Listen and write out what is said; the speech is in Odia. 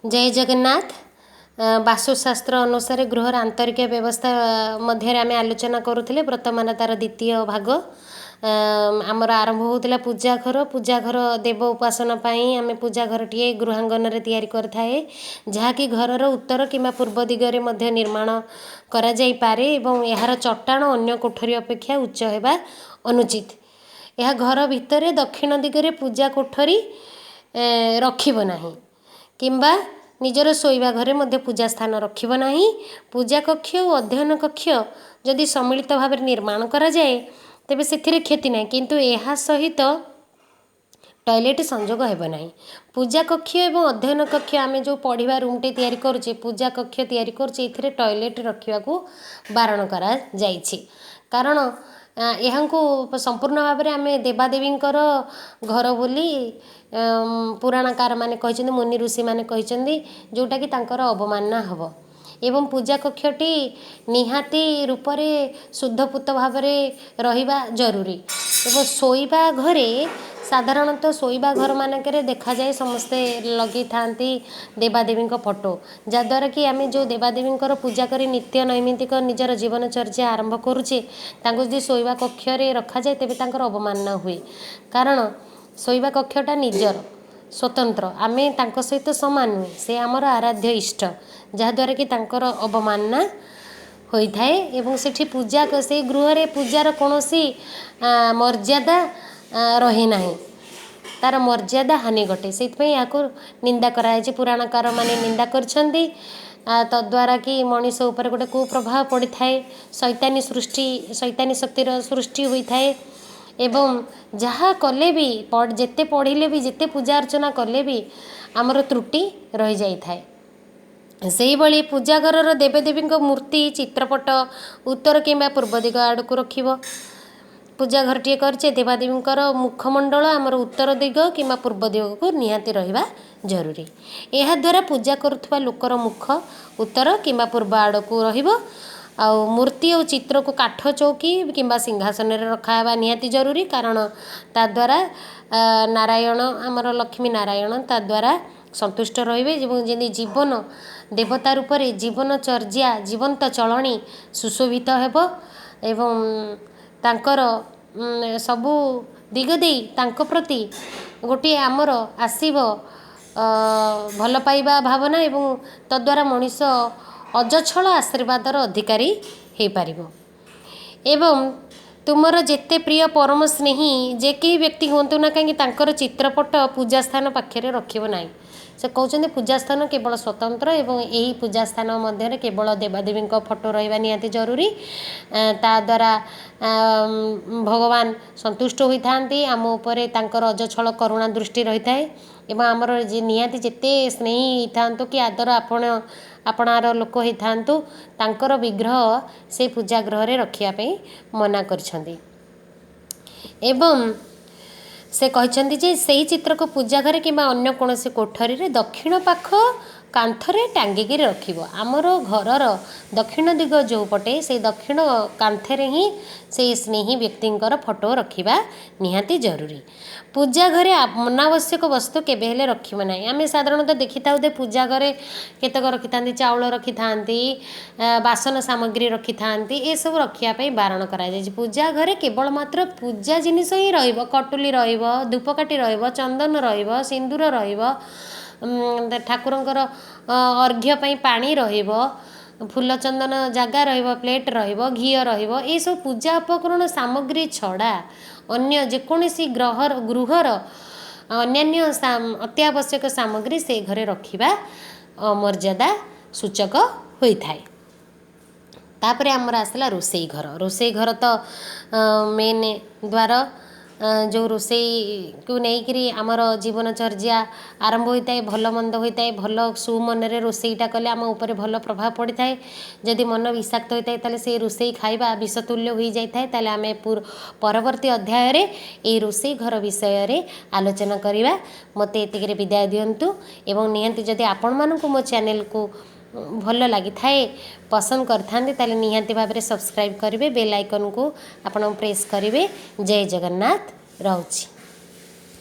ଜୟ ଜଗନ୍ନାଥ। ବାସ୍ତୁଶାସ୍ତ୍ର ଅନୁସାରେ ଗୃହର ଆନ୍ତରିକ ବ୍ୟବସ୍ଥା ମଧ୍ୟରେ ଆମେ ଆଲୋଚନା କରୁଥିଲେ, ବର୍ତ୍ତମାନ ତାର ଦ୍ୱିତୀୟ ଭାଗ। ଆମର ଆରମ୍ଭ ହେଉଥିଲା ପୂଜା ଘର। ପୂଜା ଘର ଦେବ ଉପାସନା ପାଇଁ ଆମେ ପୂଜା ଘରଟିଏ ଗୃହାଙ୍ଗନରେ ତିଆରି କରିଥାଏ, ଯାହାକି ଘରର ଉତ୍ତର କିମ୍ବା ପୂର୍ବ ଦିଗରେ ମଧ୍ୟ ନିର୍ମାଣ କରାଯାଇପାରେ ଏବଂ ଏହାର ଚଟାଣ ଅନ୍ୟ କୋଠରୀ ଅପେକ୍ଷା ଉଚ୍ଚ ହେବା ଅନୁଚିତ। ଏହା ଘର ଭିତରେ ଦକ୍ଷିଣ ଦିଗରେ ପୂଜା କୋଠରୀ ରଖିବ ନାହିଁ କିମ୍ବା ନିଜର ଶୋଇବା ଘରେ ମଧ୍ୟ ପୂଜା ସ୍ଥାନ ରଖିବ ନାହିଁ। ପୂଜା କକ୍ଷ ଓ ଅଧ୍ୟୟନ କକ୍ଷ ଯଦି ସମ୍ମିଳିତ ଭାବରେ ନିର୍ମାଣ କରାଯାଏ, ତେବେ ସେଥିରେ କ୍ଷତି ନାହିଁ, କିନ୍ତୁ ଏହା ସହିତ ଟଏଲେଟ୍ ସଂଯୋଗ ହେବ ନାହିଁ। ପୂଜା କକ୍ଷ ଏବଂ ଅଧ୍ୟୟନ କକ୍ଷ, ଆମେ ଯେଉଁ ପଢ଼ିବା ରୁମ୍ଟେ ତିଆରି କରୁଛେ, ପୂଜା କକ୍ଷ ତିଆରି କରୁଛେ, ଏଥିରେ ଟଏଲେଟ୍ ରଖିବାକୁ ବାରଣ କରାଯାଇଛି, କାରଣ ଏହାଙ୍କୁ ସମ୍ପୂର୍ଣ୍ଣ ଭାବରେ ଆମେ ଦେବାଦେବୀଙ୍କର ଘର ବୋଲି ପୁରାଣକାରମାନେ କହିଛନ୍ତି, ମୁନି ଋଷିମାନେ କହିଛନ୍ତି, ଯେଉଁଟାକି ତାଙ୍କର ଅବମାନନା ହେବ। ଏବଂ ପୂଜା କକ୍ଷଟି ନିହାତି ରୂପରେ ଶୁଦ୍ଧପୂତ ଭାବରେ ରହିବା ଜରୁରୀ। ଏବଂ ଶୋଇବା ଘରେ, ସାଧାରଣତଃ ଶୋଇବା ଘରମାନଙ୍କରେ ଦେଖାଯାଏ ସମସ୍ତେ ଲଗେଇଥାନ୍ତି ଦେବାଦେବୀଙ୍କ ଫଟୋ, ଯାହାଦ୍ୱାରା କି ଆମେ ଯେଉଁ ଦେବାଦେବୀଙ୍କର ପୂଜା କରି ନିତ୍ୟ ନୈମିତ୍ତିକ ନିଜର ଜୀବନଚର୍ଯ୍ୟା ଆରମ୍ଭ କରୁଛେ, ତାଙ୍କୁ ଯଦି ଶୋଇବା କକ୍ଷରେ ରଖାଯାଏ ତେବେ ତାଙ୍କର ଅବମାନନା ହୁଏ, କାରଣ ଶୋଇବା କକ୍ଷଟା ନିଜର ସ୍ୱତନ୍ତ୍ର, ଆମେ ତାଙ୍କ ସହିତ ସମାନ ନୁହେଁ, ସେ ଆମର ଆରାଧ୍ୟ ଇଷ୍ଟ, ଯାହାଦ୍ୱାରା କି ତାଙ୍କର ଅବମାନନା ହୋଇଥାଏ ଏବଂ ସେଠି ପୂଜା, ସେଇ ଗୃହରେ ପୂଜାର କୌଣସି ମର୍ଯ୍ୟାଦା ରହେ ନାହିଁ, ତାର ମର୍ଯ୍ୟାଦା ହାନି ଘଟେ। ସେଇଥିପାଇଁ ଏହାକୁ ନିନ୍ଦା କରାଯାଇଛି, ପୁରାଣକାରମାନେ ନିନ୍ଦା କରିଛନ୍ତି। ତଦ୍ୱାରା କି ମଣିଷ ଉପରେ ଗୋଟେ କୁପ୍ରଭାବ ପଡ଼ିଥାଏ, ସୈତାନୀ ସୃଷ୍ଟି, ସୈତାନୀ ଶକ୍ତିର ସୃଷ୍ଟି ହୋଇଥାଏ ଏବଂ ଯାହା କଲେ ବି, ଯେତେ ପଢ଼ିଲେ ବି, ଯେତେ ପୂଜା ଅର୍ଚ୍ଚନା କଲେ ବି ଆମର ତ୍ରୁଟି ରହିଯାଇଥାଏ। ସେଇଭଳି ପୂଜା ଘରର ଦେବଦେବୀଙ୍କ ମୂର୍ତ୍ତି, ଚିତ୍ରପଟ ଉତ୍ତର କିମ୍ବା ପୂର୍ବ ଦିଗ ଆଡ଼କୁ ରଖିବ। ପୂଜା ଘରଟିଏ କରିଛେ, ଦେବାଦେବୀଙ୍କର ମୁଖମଣ୍ଡଳ ଆମର ଉତ୍ତର ଦିଗ କିମ୍ବା ପୂର୍ବ ଦିଗକୁ ନିହାତି ରହିବା ଜରୁରୀ। ଏହାଦ୍ୱାରା ପୂଜା କରୁଥିବା ଲୋକର ମୁଖ ଉତ୍ତର କିମ୍ବା ପୂର୍ବ ଆଡ଼କୁ ରହିବ। ଆଉ ମୂର୍ତ୍ତି ଆଉ ଚିତ୍ରକୁ କାଠ ଚୌକି କିମ୍ବା ସିଂହାସନରେ ରଖାହେବା ନିହାତି ଜରୁରୀ, କାରଣ ତାଦ୍ୱାରା ନାରାୟଣ, ଆମର ଲକ୍ଷ୍ମୀ ନାରାୟଣ ତାଦ୍ୱାରା ସନ୍ତୁଷ୍ଟ ରହିବେ ଏବଂ ଯେମିତି ଜୀବନ ଦେବତା ରୂପରେ ଜୀବନଚର୍ଯ୍ୟା, ଜୀବନ୍ତ ଚଳଣି ସୁଶୋଭିତ ହେବ ଏବଂ ତାଙ୍କର ସବୁ ଦିଗ ଦେଇ ତାଙ୍କ ପ୍ରତି ଗୋଟିଏ ଆମର ଆସିବ ଭଲ ପାଇବା ଭାବନା ଏବଂ ତଦ୍ୱାରା ମଣିଷ ଅଜଛଳ ଆଶୀର୍ବାଦର ଅଧିକାରୀ ହେଇପାରିବ। ଏବଂ ତୁମର ଯେତେ ପ୍ରିୟ ପରମ ସ୍ନେହୀ ଯେ କେହି ବ୍ୟକ୍ତି ହୁଅନ୍ତୁ ନା କାହିଁକି, ତାଙ୍କର ଚିତ୍ରପଟ ପୂଜା ସ୍ଥାନ ପାଖରେ ରଖିବ ନାହିଁ। ସେ କହୁଛନ୍ତି ପୂଜା ସ୍ଥାନ କେବଳ ସ୍ୱତନ୍ତ୍ର ଏବଂ ଏହି ପୂଜା ସ୍ଥାନ ମଧ୍ୟରେ କେବଳ ଦେବାଦେବୀଙ୍କ ଫଟୋ ରହିବା ନିହାତି ଜରୁରୀ। ତା ଦ୍ୱାରା ଭଗବାନ ସନ୍ତୁଷ୍ଟ ହୋଇଥାନ୍ତି, ଆମ ଉପରେ ତାଙ୍କର ଅଜଛଳ କରୁଣା ଦୃଷ୍ଟି ରହିଥାଏ ଏବଂ ଆମର ନିହାତି ଯେତେ ସ୍ନେହୀ ହେଇଥାନ୍ତୁ କି ଆଦର ଆପଣ ଆପଣାର ଲୋକ ହେଇଥାନ୍ତୁ, ତାଙ୍କର ବିଗ୍ରହ ସେ ପୂଜା ଗୃହରେ ରଖିବା ପାଇଁ ମନା କରିଛନ୍ତି। ଏବଂ ସେ କହିଛନ୍ତି ଯେ ସେହି ଚିତ୍ରକୁ ପୂଜା ଘରେ କିମ୍ବା ଅନ୍ୟ କୌଣସି କୋଠରୀରେ ଦକ୍ଷିଣ ପାଖ କାନ୍ଥରେ ଟାଙ୍ଗିକିରି ରଖିବ। ଆମର ଘରର ଦକ୍ଷିଣ ଦିଗ ଯେଉଁ ପଟେ, ସେଇ ଦକ୍ଷିଣ କାନ୍ଥରେ ହିଁ ସେଇ ସ୍ନେହୀ ବ୍ୟକ୍ତିଙ୍କର ଫଟୋ ରଖିବା ନିହାତି ଜରୁରୀ। ପୂଜା ଘରେ ଅନାବଶ୍ୟକ ବସ୍ତୁ କେବେ ହେଲେ ରଖିବ ନାହିଁ। ଆମେ ସାଧାରଣତଃ ଦେଖିଥାଉ ଯେ ପୂଜା ଘରେ କେତେକ ରଖିଥାନ୍ତି, ଚାଉଳ ରଖିଥାନ୍ତି, ବାସନ ସାମଗ୍ରୀ ରଖିଥାନ୍ତି, ଏସବୁ ରଖିବା ପାଇଁ ବାରଣ କରାଯାଇଛି। ପୂଜା ଘରେ କେବଳ ମାତ୍ର ପୂଜା ଜିନିଷ ହିଁ ରହିବ। କଟୁଲି ରହିବ, ଧୂପକାଠି ରହିବ, ଚନ୍ଦନ ରହିବ, ସିନ୍ଦୁର ରହିବ, ଠାକୁରଙ୍କର ଅର୍ଘ୍ୟ ପାଇଁ ପାଣି ରହିବ, ଫୁଲ ଚନ୍ଦନ ଜାଗା ରହିବ, ପ୍ଲେଟ୍ ରହିବ, ଘିଅ ରହିବ। ଏସବୁ ପୂଜା ଉପକରଣ ସାମଗ୍ରୀ ଛଡ଼ା ଅନ୍ୟ ଯେକୌଣସି ଗ୍ରହର, ଗୃହର ଅନ୍ୟାନ୍ୟ ଅତ୍ୟାବଶ୍ୟକ ସାମଗ୍ରୀ ସେଇ ଘରେ ରଖିବା ଅମର୍ଯ୍ୟାଦା ସୂଚକ ହୋଇଥାଏ। ତାପରେ ଆମର ଆସିଲା ରୋଷେଇ ଘର। ରୋଷେଇ ଘର ତ ମେନ୍ ଦ୍ୱାର, ଯେଉଁ ରୋଷେଇକୁ ନେଇକିରି ଆମର ଜୀବନଚର୍ଯ୍ୟା ଆରମ୍ଭ ହୋଇଥାଏ, ଭଲ ମନ୍ଦ ହୋଇଥାଏ। ଭଲ ସୁମନରେ ରୋଷେଇଟା କଲେ ଆମ ଉପରେ ଭଲ ପ୍ରଭାବ ପଡ଼ିଥାଏ। ଯଦି ମନ ବିଷାକ୍ତ ହୋଇଥାଏ, ତାହେଲେ ସେଇ ରୋଷେଇ ଖାଇବା ବିଷତୁଲ୍ୟ ହୋଇଯାଇଥାଏ। ତାହେଲେ ଆମେ ପରବର୍ତ୍ତୀ ଅଧ୍ୟାୟରେ ଏଇ ରୋଷେଇ ଘର ବିଷୟରେ ଆଲୋଚନା କରିବା। ମୋତେ ଏତିକିରେ ବିଦାୟ ଦିଅନ୍ତୁ ଏବଂ ନିହାତି ଯଦି ଆପଣମାନଙ୍କୁ ମୋ ଚ୍ୟାନେଲକୁ ଭଲ ଲାଗିଥାଏ, ପସନ୍ଦ କରିଥାନ୍ତି, ତାହେଲେ ନିହାତି ଭାବରେ ସବସ୍କ୍ରାଇବ୍ କରିବେ, ବେଲ୍ ଆଇକନ୍କୁ ଆପଣ ପ୍ରେସ୍ କରିବେ। ଜୟ ଜଗନ୍ନାଥ, ରହୁଛି।